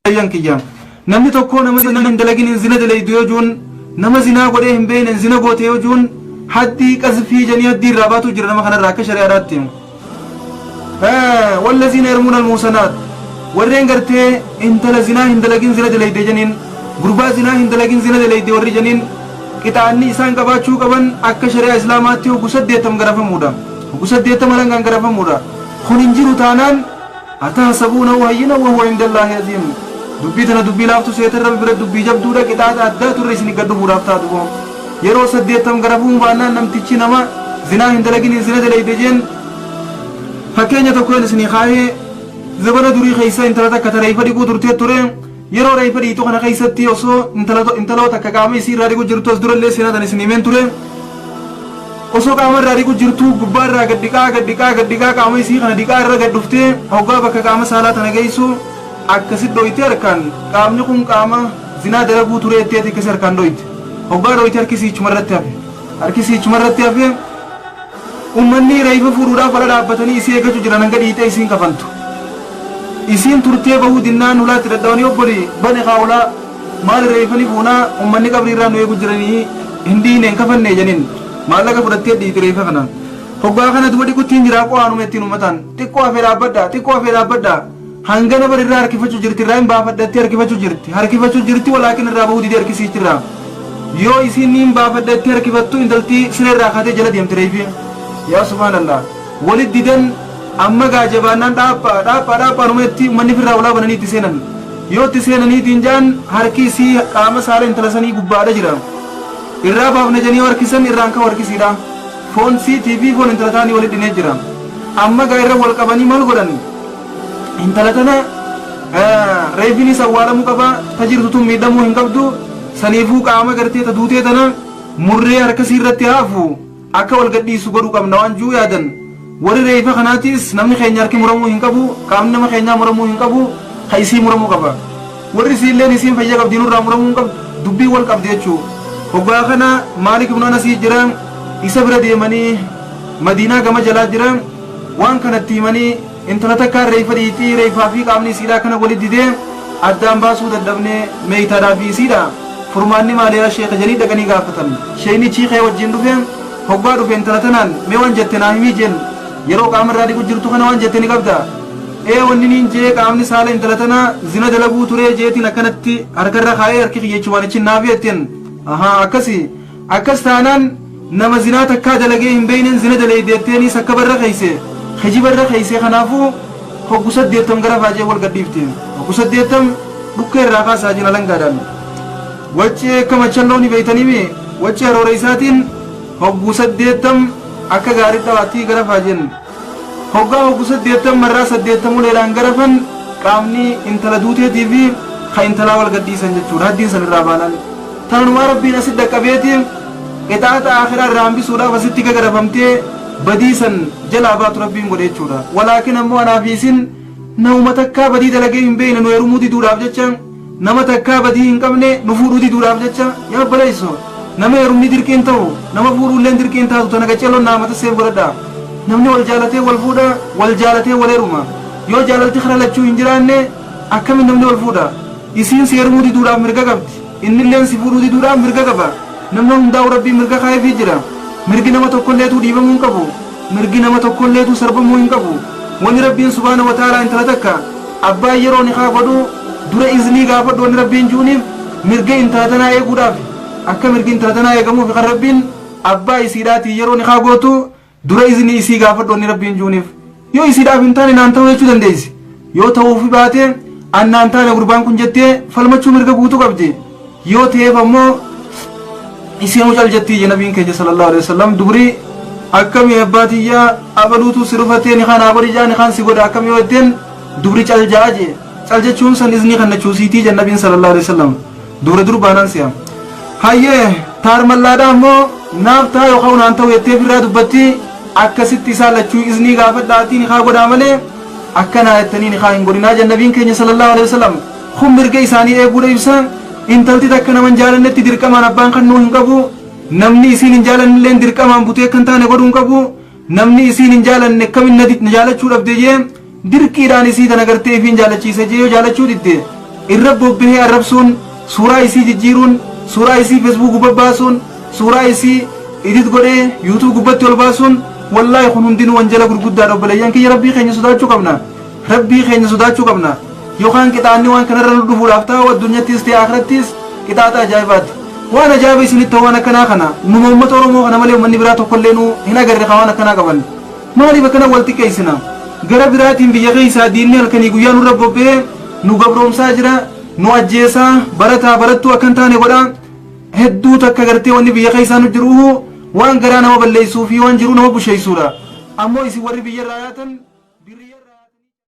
Obboleeyyan kiyya, namni tokko nama zina hin dalaginiin zina dalaydu yoo ju'un, nama zinaa godhee hin beeynen zina goote yoo ju'un, haddii qazfii janii haddii irraa baatuu jira nama kanarraa akka shari'aadhaatti. Wallaziina yarmuuna almuhsanaat, warreen gartee intala zinaa hin dalagin zina dalayde janiin, gurbaa zinaa hin dalagin zina dalayde warri janiin, qixaanni isaan qabaachuu qaban akka shari'aa islaamaatti hoggu saddeettam garafamuudha. Hoggu saddeettama alangaan garafamuudha. Kun hin jiru taanaan Atahsabuunahu hayyinan wahuwa indallaahi aziim Dubbii tana dubbii laaftu seetan Rabbi bira dubbii jabduudha qixaaxa addaatu irra isin gad dhufuudhaaf ta'a dubo yeroo saddeettam garafamuu baannaan namtichi nama zinaa hin dalaginiin zina dalayde jeen fakkeenya tokko yoon isinii kaahee zabana durii keessa intala takka ta reeyfa dhiquu turtee ture yeroo reeyfa dhiitu kana keessatti osoo intaloo takka qaama isii irraa dhiqu jirtu as durallee seenaa tan isin himeen ture Osoo qaama irraa dhiqu jirtuu gubbaa irraa gad dhiqaa gad dhiqaa gad dhiqaa qaama isii kana dhiqaa irra gad dhuftee hoggaa bakka qaama saalaa tana geessu akkasi dhoyte harkaan qaamni kun qaama zinaa dalaguu turee jetteeti akkasi harkaan dhoyte. Hoggaa dhoyte harki isii ichuma irratti hafe. Harki isii ichuma irratti hafe ummanni reeyfa fuudhuudhaaf ala dhaabbatanii isii eeggachuu jiran hanga dhiiyxee isiin kafantu. Isiin turtee bahuu dinnaan hulaatti dhadhawanii obboli bani kaa hulaa Maali reeyfa ni fuunaa ummanni qabrii irraa nu eegu jiranii hin dhiiyne hin kafannee janiin maallaqa fudhattee dhiiyti reeyfa kana. Hoggaa kana duba dhiquttiin jiraa qo'aanuma ittiin ummataan xiqqoo hafee dhaabbadhaa xiqqoo hafee dhaabbadhaa hangana bar irraa harkifachuu jirti irraa hin baafadhattee harkifachuu jirti harkifachuu jirti walaakin irraa bahuu didee harkisiichi irraa yoo isiin niin baafadhattee harkifattu intalti siree irraa kaatee jala deemti reeyfi yaa subhaanallah walit didan amma gaa jabaannaan dhaaphaa dhaaphaa dhaaphaanuma itti ummanni firraa ulaa bananii itti seenan. Yoo itti seenaniitiin ja'an harki isii qaama saala intala sanii gubbaadha jira. Irraa baafna janii yoo harkisan irraan ka'u harki isiidha. Foon siitii fi foon intala taanii walitti dhinee jira. Amma gaa irra wal qabanii maal godhan? Intala tana reeffinis awwaalamuu qaba, ta jirtu tun miidhamuu hin qabdu. Saniifuu qaama gartee ta duutee tana murree harka isii irratti haafu. Akka wal gadhiisu godhuu qabna waan ju'u yaadan. Warri reeyfa kanaatiis namni keenya harki muramuu hin qabu, qaamni nama keenyaa muramuu hin qabu, ka isii muramuu qaba. Warri isiilleen isiin fayya qabdii nurraa muramuu hin qabdu, dubbiin wal qabdi jechuu. Hoggaa kana Maalik ibnu Anasii jira, isa bira deemanii Madiinaa gama jalaa jira, waan kana itti himanii intala takkaan reeyfa dhiiyxii, reeyfaa fi qaamni isiidhaa kana wali didee addaan baasuu dadhabne, meeytaadhaa fi isiidha. Furmaanni maali yaa sheekha janii dhaqanii gaafatan. Sheeyni chiikee wajjiin dhufe, hoggaa dhufe intala tanaan mee waan jette naa himii jeen. Yeroo qaama irraa dhiqu jirtu kana waan jette ni qabdaa? Ee wanni niin jee qaamni saala intala tanaa zina dalaguu turee jeetiin akkanatti harka irra kaayee harki kiyya ichumaan ichin naafi jetteen. Ahaa akkasi. Akkas taanaan nama zinaa takkaa dalagee hin beeynen zina daleeyde jetteeniis akka barra keeyse kijiba irra keeyse kanaafuu hoggu saddeettam garafaa jee wal gadhiifte. Hoggu saddeettam dhukkee irraa kaasaa jeen alangaadhaan. Waccee akka machalloo ni beeytaniimi waccee harooreysaatiin hoggu saddeettam akka gaarii dhawaattii garafaa jeen. Hoggaa hoggu saddeettam marraa saddeettam uleedhaan garafan qaamni intala duuteetii fi ka intalaa wal gadhiisan jechuudha. Haddiin san irraa baanaan. Tanumaa Rabbiin asitti dhaqqabeeti qixaaxa aakhiraa irraa hambisuudhaaf asitti gagarafamtee badii san jalaa baatu Rabbiin godhe jechuudha. Walaakin ammoo anaa fi isin namuma takkaa badii dalagee hin beekne nu heerumuu diduudhaaf jecha nama takkaa badii hin qabne nu fuudhuu diduudhaaf jecha yaa obboleesso nama heerumni dirqii hin ta'u nama fuudhuulleen dirqii hin taatu tana qaceelloon naa mata seef godhadha. Namni wal jaalatee wal fuudha wal jaalatee wal heeruma. Yoo jaalalti kara lachuu hin jiraanne akkamiin namni wal fuudha? Isiin si heerumuu diduudhaaf mirga qabdi. Innilleen si fuudhuu diduudhaaf mirga qaba. Nama hundaa'uu Rabbiin mirga kaayefii jira. Mirgi nama tokkolleetuu dhiibamuu hin qabu. Mirgi nama tokkolleetuu sarbamuu hin qabu. Wanni Rabbiin subhaanahu wa ta'aalaa intala takka abbaan yeroo nikaa godhu dura iznii gaafadhu wanni Rabbiin ju'uniif mirga intala tanaa eeguudhaafi. Akka mirgi intala tanaa eegamuufi kan Rabbiin abbaa isiidhaatiin yeroo nikaa gootu Dura iznii isii gaafadhu wanni Rabbiin ju'uniif. Yoo isiidhaaf hin taane naan ta'u jechuu dandeessi. Yoo ta'uufi baate an naan taane gurbaan kun jettee falmachuu mirga guutuu qabdi. Yoo ta'eef ammoo isiinuu cal jettii je nabiin keenya sallallahu alaihi wasallam dubri akkamii abbaa tiyyaa abaluutu si rufatee nikaa naa godhi jaa nikaan si godha akkamii yoo jetteen dubri cal jaa je cal jechuun san iznii kannachuu siitii je nabiin sallallahu alaihi wasallam. Dubra dur baanaan si'a. Hayyee taarmallaadhaa immoo naaf ta'a yookaan naan ta'u jettee firraa dubbatti akkasitti isaan lachuu iznii gaafadhaatii nikaa godhaa malee akkanaa jettanii nikaa hin godhinaa jedhan nabiin keenya sallallahu alaihi wasallam. Kun mirga isaanii eeguudha ibsa. Intalti takka nama hin jaalannetti dirqamaan abbaan kannuu hin qabu. Namni isiin hin jaalannilleen dirqamaan butee akka hin taane godhuu hin qabu. Namni isiin hin jaalanne akkamin na jaalachuu dhabde jee dirqiidhaan isii tana gartee ifiin jaalachiisa jee yoo jaalachuu didde Irra bobbahee arrabsuun, suuraa isii jijjiiruun, suuraa isii Facebook gubba baasuun, suuraa isii edit godhee YouTube gubbatti ol baasuun, wallaahi kun hundinuu wanjala gurguddaadha. Obboleeyyan kiyya, Rabbii keenya sodaachuu qabna. Rabbii keenya sodaachuu qabna. Yookaan qixaanni waan kanarra nu dhufuudhaaf taa'u, addunyattis ta'e akhirattis, qixaaxa ajaa'ibaati. Waan ajaa'iba isinitti ta'u, waan akkanaa kana numa uummata Oromoo kana malee uummanni biraa tokkollee nu hin agarre ka waan akkanaa qaban. Maaliif akkana wal xiqqeessina? Gara biraatiin biyya keessaa diinni halkanii guyyaa nurra bobba'ee nu gabroomsaa jira, nu ajjeesaa, barataa barattuu akka hin taane godha. Hedduu takka gartee wanni biyya keessaa nu jiru waan garaa nama balleessuu fi waan jiru nama busheessuudha. Ammoo isin warri biyya irraa yaatan